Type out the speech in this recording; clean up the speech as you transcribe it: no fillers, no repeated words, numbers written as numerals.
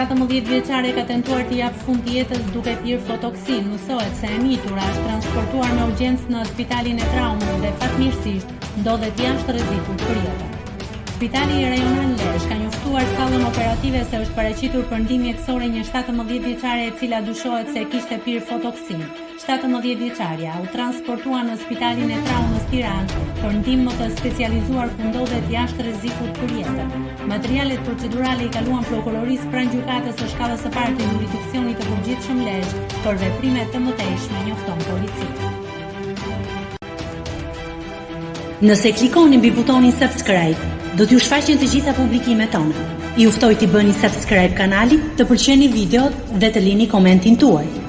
17 vjeçare ka tentuar t'i japë fund jetës duke pirë fotoksinë. Mësohet se e mitura është transportuar me urgjencë në spitalin e traumës dhe fatmirësisht ndodhet jashtë rrezikut për jetën. Spitali Rajonal Lezhë ka njoftuar sallën operative se është paraqitur për ndihmë mjekësore një 17 vjeçare e cila dyshohet se kishte pirë fotoksinë. 17 vjeçarja u transportua në spitalin e traumës Tiranë për ndihmë më të specializuar ku ndodhet jashtë rrezikut për jetën. Materialet procedurale i kaluan prokurorisë pranë gjykatës së shkallës së parë të juridiksionit të përgjithshëm Lezhë për veprime të mëtejshme, njofton policia. Nëse klikoni mbi butonin subscribe, do t'ju shfaqen të gjitha publikimet tona. Ju ftoj t'i bëni subscribe kanalit, të pëlqeni videot dhe të lini komentin tuaj.